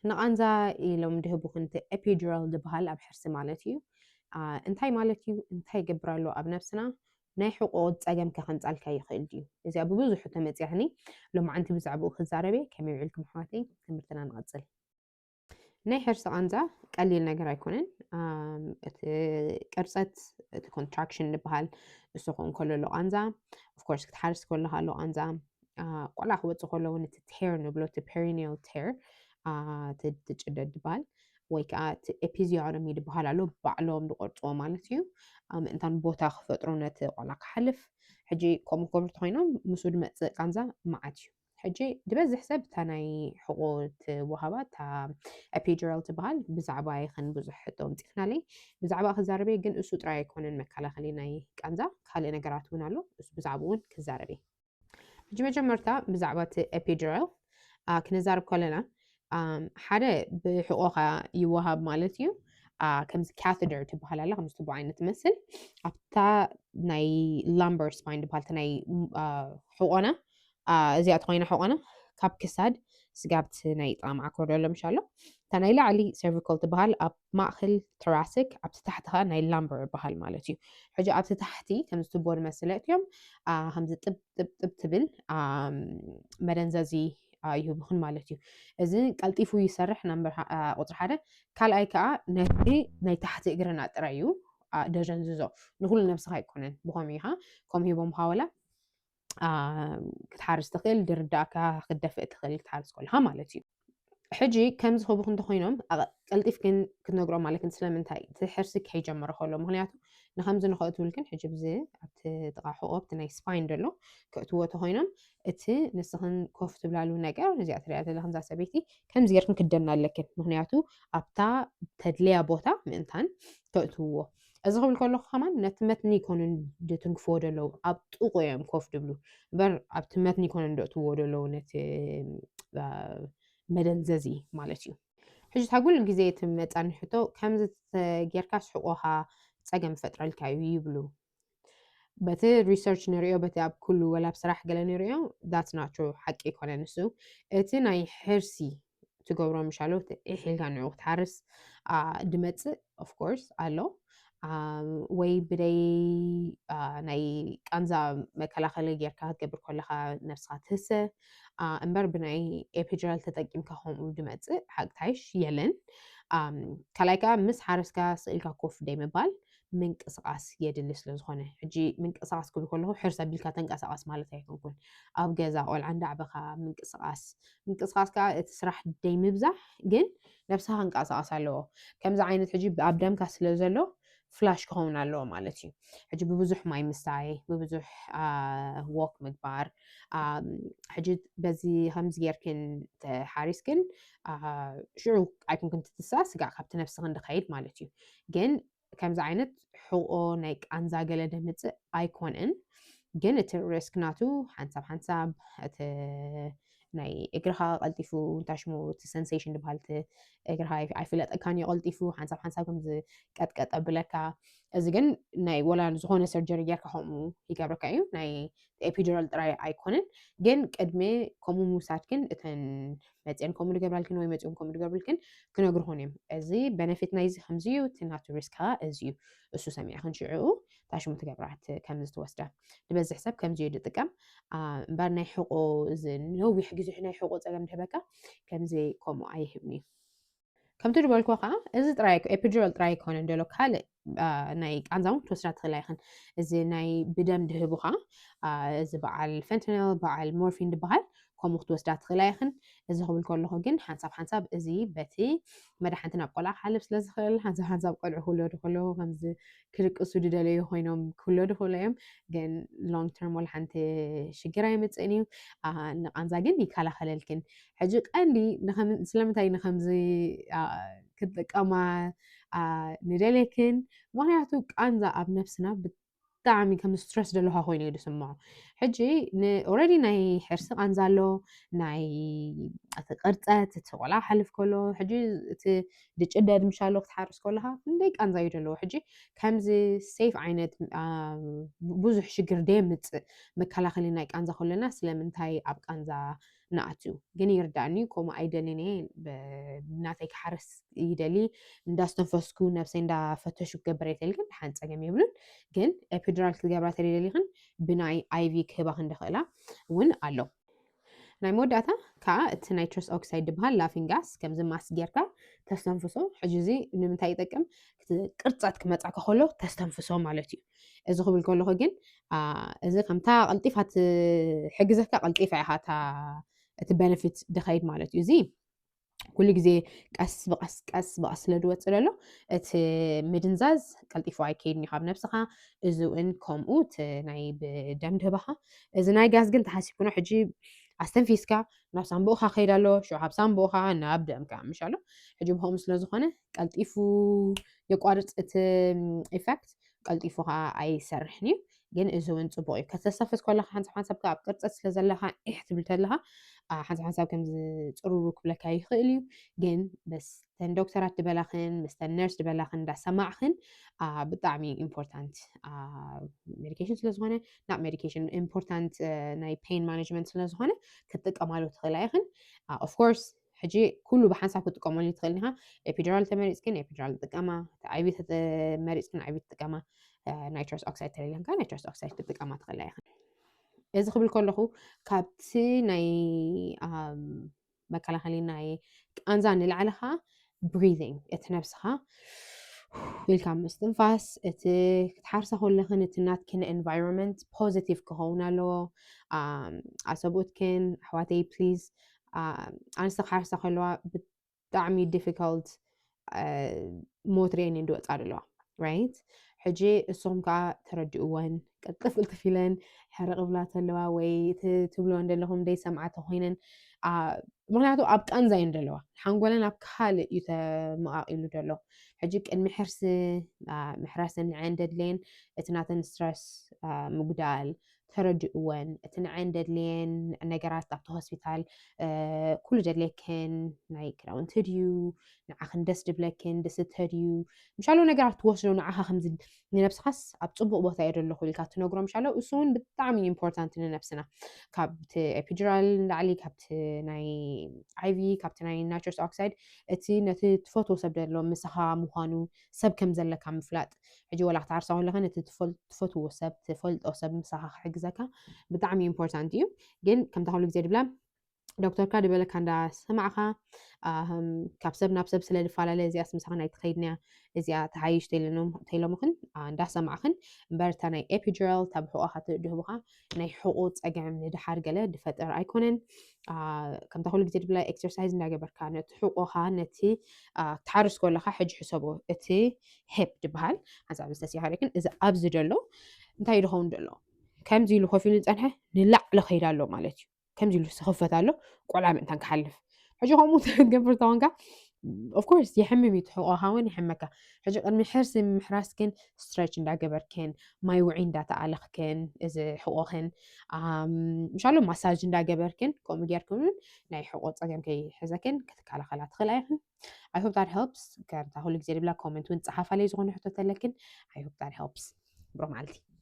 ንቓንዛ ኢሎም ድህቡኽን እቲ epidural ዝበሃል ኣብ ሕርሲ ማለት እዩ። እንታይ ማለት እዩ? እንታይ ይገብር ኣሎ ኣብ ነብስና? ናይ ሕቆ ጸገም ከኸምጻልካ ይኽእል ድዩ? እዚኣ ብብዙሕ ተመጽያኒ። ሎማዓንቲ ብዛዕባኡ ክዛረብ እየ። ከመይ ውዒልኩም ኣሕዋተይ? ትምህርትና ንቐጽል። ናይ ሕርሲ ቃንዛ ቀሊል ነገር ኣይኮነን። እቲ ቅርጸት፣ እቲ contraction ዝበሃል፣ እሱ ክኸውን ከሎ ኣሎ ቃንዛ። Of course ክትሓርስ ከለኻ ኣሎ ቃንዛ። ቆልዓ ክወጽእ ከሎ እውን እቲ tear ንብሎ፣ እቲ perineal tear ትጭደድ ዝበሃል፣ ወይ ከዓ እቲ episiotomy ዝበሃል ኣሎ፣ ባዕሎም ዝቆርፅዎ ማለት እዩ። ምእንታን ቦታ ክፈጥሩ ነቲ ቆልዓ ክሓልፍ። ሕጂ ከምኡ ክገብሩ ተኮይኖም ምስኡ ዝመፅእ ቃንዛ መዓት እዩ። ሕጂ ዝበዝሕ ሰብ እታ ናይ ሕቆ ትወሃባ እታ epidural ትበሃል ብዛዕባ ይኸን ብዙሕ ሕቶ ኣምፂእክናለይ። ብዛዕባ ክዛረበ ግን እሱ ጥራይ ኣይኮነን መከላኸሊ ናይ ቃንዛ፣ ካልእ ነገራት እውን ኣሎ። እሱ ብዛዕባ እውን ክዛረበ። ሕጂ መጀመርታ ብዛዕባ እቲ epidural ክንዛረብ ከለና ሓደ ብሕቆኻ ይወሃብ ማለት እዩ። ከምዚ catheter ትበሃል ኣላ፣ ከምዚ ትቦ ዓይነት ትመስል ኣብታ ናይ lumbar spine ትበሃል ናይ ሕቆና። እዚኣ ተኮይና ሕቆና ካብ ክሳድ ስጋብቲ ናይ ጣማዓ ኮርዶ ኣሎ ምሻሎ። እታ ናይ ላዕሊ cervical ትበሃል ኣብ ማእከል thoracic፣ ኣብቲ ታሕቲ ከዓ ናይ lumbar ይበሃል ማለት እዩ። ሕጂ ኣብቲ ታሕቲ ከምዚ ትቦ ዝመስል እትዮም ከምዚ ጥብ ጥብ ጥብ ትብል መደንዘዚ ይህቡኽን ማለት እዩ። እዚ ቀልጢፉ ይሰርሕ number ቁፅሪ ሓደ። ካልኣይ ከዓ ነቲ ናይ ታሕቲ እግርና ጥራይ እዩ ደጀንዝዞ፣ ንኩሉ ነብስኻ ኣይኮነን። ብከምኡ ኢኻ ከም ሂቦም ሃወላ ክትሓርስ ትኽእል፣ ድርዳእካ ክትደፍእ ትኽእል ክትሓርስ ከለኻ ማለት እዩ። ሕጂ ከምዚ ክቡክ እንተኮይኖም ቀልጢፍክን ክትነግሮም ኣለክን ስለምንታይ እቲ ሕርሲ ከይጀመረ ከሎ። ምክንያቱ ንከምዚ ንኸእትውልክን ሕጂ ብዚ ኣብቲ ጥቓ ሕቆ ኣብቲ ናይ spine ዘሎ ከእትዎ ተኮይኖም እቲ ንስኽን ኮፍ ትብላሉ ነገር እዚኣ ትሪኣ ዘለኽን እዛ ሰበይቲ ከምዚ ጌርክን ክደና ኣለክን። ምክንያቱ ኣብታ ተድልያ ቦታ ምእንታን ከእትውዎ። እዚ ክብል ከለኹ ከማን ነቲ መትኒ ይኮኑን ድትንክፍዎ ደለዉ ኣብ ጥቑ እዮም ኮፍ ድብሉ እምበር ኣብቲ መትኒ ይኮኑን ደእትውዎ ደለዉ ነቲ መደንዘዚ ማለት እዩ። ሕጂ እታ ኩሉ ግዜ እቲ መጻኒ ሕቶ ከምዚ ጌርካስ ሕቆኻ ጸገም ይፈጥረልካ እዩ ይብሉ። በቲ research ንሪኦ በቲ ኣብ ኩሉ ወላ ኣብ ስራሕ ገለ ንሪኦ that's not true፣ ሓቂ ኣይኮነን እሱ። እቲ ናይ ሕርሲ ትገብሮ ምሻሎ ኢሕ ኢልካ ንዑ ክትሓርስ ድመጽእ of course ኣሎ። ወይ ብደይ ናይ ቃንዛ መከላኸሊ ጌርካ ክትገብር ከለካ ነብስካ ትህሰ እምበር ብናይ epidural ተጠቂምካ ከምኡ ድመጽእ ሓቅታይሽ የለን። ካልኣይ ከዓ ምስ ሓረስካ ስኢልካ ኮፍ ደይ ምባል ምንቅስቃስ የድሊ ስለ ዝኾነ። ሕጂ ምንቅስቃስ ክብል ከለኹ ሕርስ ኣቢልካ ተንቀሳቀስ ማለት ኣይኮንኩን። ኣብ ገዛ ቆልዓ እንዳዕበኻ ምንቅስቃስ፣ ምንቅስቃስ ከዓ እቲ ስራሕ ደይ ምብዛሕ ግን ነብስኻ ክንቀሳቀስ ኣለዎ። ከምዚ ዓይነት ሕጂ ኣብ ደምካ ስለ ዘሎ flush ክኸውን ኣለዎ ማለት እዩ። ሕጂ ብብዙሕ ማይ ምስታይ፣ ብብዙሕ walk ምግባር፣ ሕጂ በዚ ከምዚ ጌርክን ተሓሪስክን ሽዑ ኣይኮንክን ትትሳ ስጋዕ ካብቲ ነብስኽን ድኸይድ ማለት እዩ። ግን ከምዚ ዓይነት ሕቆ ናይ ቃንዛ ገለ ደምፅእ ኣይኮነን። ግን እቲ risk ናቱ ሓንሳብ ሓንሳብ እቲ ናይ እግርኻ ቀልጢፉ እንታይ ሽሙ እቲ sensation ዝበሃል እቲ እግርኻ ኣይፍለጠካን እዩ ቀልጢፉ ሓንሳብ ሓንሳብ ከም ዝቀጥቀጠ ብለካ። እዚ ግን ናይ ወላ ዝኾነ surgery ጌርካ ከምኡ ይገብረካ እዩ። ናይ epidural ጥራይ ኣይኮነን። ግን ቅድሚ ከምኡ ምውሳድ ግን እተን መፅአን ከምኡ ዝገብራልክን ወይ መፅኦም ከምኡ ዝገብርልክን ክነግርኹን እዮም። እዚ benefit ናይዚ ከምዚ እዩ፣ እቲ ናቱ risk ከዓ እዚ እዩ። እሱ ሰሚዕኽን ሽዕኡ ታሽሙ ትገብራ ከምዚ ትወስዳ። ዝበዝሕ ሰብ ከምዚ እዩ ዝጥቀም እምበር ናይ ሕቆ እዚ ነዊሕ ግዜ ናይ ሕቆ ፀገም ድህበካ ከምዚ ከምኡ ኣይህብን እዩ። ከምቲ ዝበልኩ ከዓ እዚ ጥራይ epidural ጥራይ ኣይኮነን ዘሎ ካልእ ናይ ቃንዛ እውን ክትወስዳ ትኽእላ ይኽን። እዚ ናይ ብደም ድህቡኻ እዚ በዓል fentanyl በዓል morphine ዝበሃል ከምኡ ክትወስዳ ትኽእላ ይኽን። እዚ ክብል ከለኹ ግን ሓንሳብ ሓንሳብ እዚ በቲ መድሓንቲ ናብ ቆልዓ ክሓልፍ ስለ ዝኽእል ሓንሳብ ሓንሳብ ቆልዑ ክውለዱ ከለዉ ከምዚ ክድቅሱ ድደለዩ ኮይኖም ክውለዱ ክብሉ እዮም። ግን long term ወላ ሓንቲ ሽግር ኣይምፅእን እዩ። ንቃንዛ ግን ይከላኸለልክን። ሕጂ ቀንዲ ስለምንታይ ንከምዚ ክጥቀማ ንደልየክን? ምክንያቱ ቃንዛ ኣብ ነብስና ብጣዕሚ ከም stress ዘለካ ኮይኑ እዩ ዝስምዖ። ሕጂ already ናይ ሕርሲ ቃንዛ ኣሎ፣ ናይ እቲ ቅርፀት እቲ ቆልዓ ክሓልፍ ከሎ ሕጂ እቲ ድጭደድ ምሻሎ ክትሓርስ ከለካ ክንደይ ቃንዛ እዩ ዘለዎ። ሕጂ ከምዚ safe ዓይነት ብዙሕ ሽግር ደየምፅእ መከላኸሊ ናይ ቃንዛ ከለና ስለምንታይ ኣብ ቃንዛ ንኣትዩ። ግን ይርዳእኒ፣ ከምኡ ኣይደልን እየ። ብ-፣ ብናተይ ክሓርስ ይደሊ፣ እንዳስተንፈስኩ ነብሰይ እንዳፈተሹ ክገብር የትልግን ሓን ጸገም የብሉን። ግን ኤፒዱራል ክትገብራ ተደሊኽን ብናይ ኣይቪ ክህባኽን ድኽእላ እውን ኣሎ። ናይ መወዳእታ ከዓ እቲ ናይትረስ ኦክሳይድ ዝበሃል ላፊንግ ጋስ ከምዚ ማስክ ጌርካ ተስተንፍሶ። ሕጂ እዚ ንምንታይ ይጠቅም? እቲ ቅርጸት ክመጻካ ከሎ ተስተንፍሶ ማለት እዩ። እዚ ክብል ከለኹ ግን፣ አ፣ እዚ ከምታ ቀልጢፋ ትሕግዘካ ቀልጢፋ ኢኻ እታ፣ እቲ በነፊት ድኸይድ ማለት እዩ። እዚ ኩሉ ግዜ ቀስ ብቐስ፣ ቀስ ብቐስ ስለ ዝወጽእ ዘሎ፣ እቲ ምድንዛዝ ቀልጢፉ ኣይከይድን እዩ ካብ ነብስኻ። እዚ እውን ከምኡ፣ እቲ ናይ ብደም ድህባኻ። እዚ ናይ ጋዝ ግን ተሓሲብኩኖ፣ ሕጂ ኣስተንፊስካ ናብ ሳንቡእኻ ከይድ ኣሎ፣ ሽዑ ካብ ሳንቡእኻ ናብ ደምካ፣ ምሽ ኣሎ። ሕጂ ብኸምኡ ስለ ዝኾነ ቀልጢፉ የቋርጽ እቲ ኢፌክት፣ ቀልጢፉ ኸዓ ኣይሰርሕን እዩ። ግን እዚ እውን ጽቡቕ እዩ። ከተስተንፍስ ከለኻ ሓንሳብ ሓንሳብ ከኣ ኣብ ቅርጸት ስለ ዘለኻ፣ ኢሕ ትብል ተለኻ፣ አ፣ ሓንሳብ ሓንሳብ ከምዚ ጽሩሩ ክብለካ ይኽእል እዩ። ግን ምስ ተን ዶክተራት ዝበላኽን፣ ምስ ተን ነርስ ዝበላኽን እንዳሰማዕኽን፣ አ፣ ብጣዕሚ ኢምፖርታንት፣ አ፣ ሜዲኬሽን ስለ ዝኾነ፣ ናብ ሜዲኬሽን ኢምፖርታንት፣ አ፣ ናይ ፔን ማኔጅመንት ስለ ዝኾነ፣ ክትጥቀማሉ ትኽእላ ኢኽን። አ፣ ኦፍ ኮርስ፣ ሕጂ ኩሉ ብሓንሳብ ክትጥቀመሉ ትኽእል ኢኻ። ኤፒዱራል ተመሪጽክን ኤፒዱራል ትጥቀማ፣ ኣይቪ ተመሪጽክን ኣይቪ ትጥቀማ፣ አ፣ ናይትረስ ኦክሳይድ ተደልየንካ ናይትረስ ኦክሳይድ ክትጥቀማ ትኽእላ ኢኻ። እዚ ክብል ከለኹ ካብቲ ናይ፣ ኣም፣ መከላኸሊ ናይ ቃንዛ ንላዕሊ ኸዓ ብሪዚንግ፣ እቲ ነብስኻ ኢልካ ምስትንፋስ፣ እቲ ክትሓርሳ ከለኽን እቲ ናትክን ኤንቫይሮንመንት ፖዚቲቭ ክኸውን ኣለዎ። ኣም፣ ኣሰብኡትክን ኣሕዋተይ ፕሊዝ፣ ኣም፣ ኣንስቲ ክሓርሳ ከለዋ ብጣዕሚ ዲፊካልት፣ አ፣ ሞት ርእየን እየን ዝወፃ ዘለዋ፣ ራይት? ሕጂ እሱኹም ከዓ ተረድእወን፣ ቅልጥፍ ቅልጥፍ ኢለን ሕርቕ ብላ ተለዋ ወይ እቲ ትብልወን ዘለኹም ደይሰምዓ ተኾይነን፣ አ፣ ምኽንያቱ ኣብ ቃንዛ እየን ዘለዋ፣ ሓንጎለን ኣብ ካልእ እዩ ተመቓቒሉ ዘሎ። ሕጂ ቅድሚ ሕርሲ፣ አ፣ ምሕራስን ንዐን ደድልየን እቲ ናተን ስትረስ፣ አ፣ ምጉዳል፣ ተረድእወን፣ እቲ ንዐን ደድልየን ነገራት ኣብቲ ሆስፒታል፣ እ፣ ኩሉ ደድልየክን፣ ናይ ክዳውንቲ ድዩ፣ ንዓኽን ደስ ድብለክን፣ ድስተ ድዩ፣ ምሻሎ ነገራት ትወስዶ ንዓኻ ከምዚ ንነብስኻስ ኣብ ጽቡቕ ቦታ እየ ዘለኹ ኢልካ ትነግሮ ምሻሎ፣ እሱ እውን ብጣዕሚ ኢምፖርታንት ንነብስና። ካብቲ ኤፒዱራል ንላዕሊ፣ ካብቲ ናይ ኣይቪ፣ ካብቲ ናይ ናይትረስ ኦክሳይድ፣ እቲ ነቲ ትፈትዎ ሰብ ዘሎ ምሳኻ ምዃኑ፣ ሰብ ከም ዘለካ ምፍላጥ። ሕጂ ወላ ክትዓርሳ ከለኽን እቲ ትፈል-፣ ትፈትዎ ሰብ፣ ትፈልጦ ሰብ ምሳኻ ክሕግዘካ ብጣዕሚ ኢምፖርታንት እዩ። ግን ከምታ ኩሉ ግዜ ድብላ ዶክተርካ ድበለካ እንዳሰማዕኻ፣ ኣም፣ ካብ ሰብ ናብ ሰብ ስለ ዝፈላለ እዚኣስ ምሳኻ ናይ ትኸይድንያ፣ እዚኣ ተሓይሽ ተይለኖም-፣ ተይሎምኽን፣ ኣ፣ እንዳሰማዕኽን እምበር እታ ናይ ኤፒዱራል እታ ብሕቖኻ ትድህቡኻ ናይ ሕቖ ጸገም ንድሓር ገለ ድፈጥር ኣይኮነን። ኣ፣ ከምታ ኩሉ ግዜ ድብላ ኤክሰርሳይዝ እንዳገበርካ ነቲ ሕቖኻ ነቲ፣ ኣ፣ ክትሓርስ ከለኻ ሕጂ ሕሰቦ እቲ ሄፕ ድበሃል ሓንሳብ ዝተሲኻ ርክን እዚ ኣብዚ ደሎ እንታይ ድኸውን ደሎ ከምዚ ኢሉ ኮፍ ኢሉ ዝጸንሐ ንላዕሊ ከይዳ ኣሎ ማለት እዩ። ከምዚ ኢሉ ዝኽፈት ኣሎ ቆልዓ ምእንታን ክሓልፍ። ሕጂ ከምኡ ትገብር ተኾንካ ኦፍኮርስ የሕምም እዩ፣ ትሕቆኻ እውን ይሕመካ። ሕጂ ቅድሚ ሕርሲ ምሕራስክን ስትረች እንዳገበርክን ማይ ውዒ እንዳተኣለኽክን እዚ ሕቆኽን፣ ኣም፣ ምሻሎ ማሳጅ እንዳገበርክን ከምኡ ጌርክን እውን ናይ ሕቆ ጸገም ከይሕዘክን ክትከላኸላ ትኽእላ ኢኽን። I hope that helps። ከምታ ኩሉ ግዜ ድብላ ኮመንት እውን ጸሓፋለይ ዝኾነ ሕቶ ተለክን። I hope that helps። ብሩኽ መዓልቲ።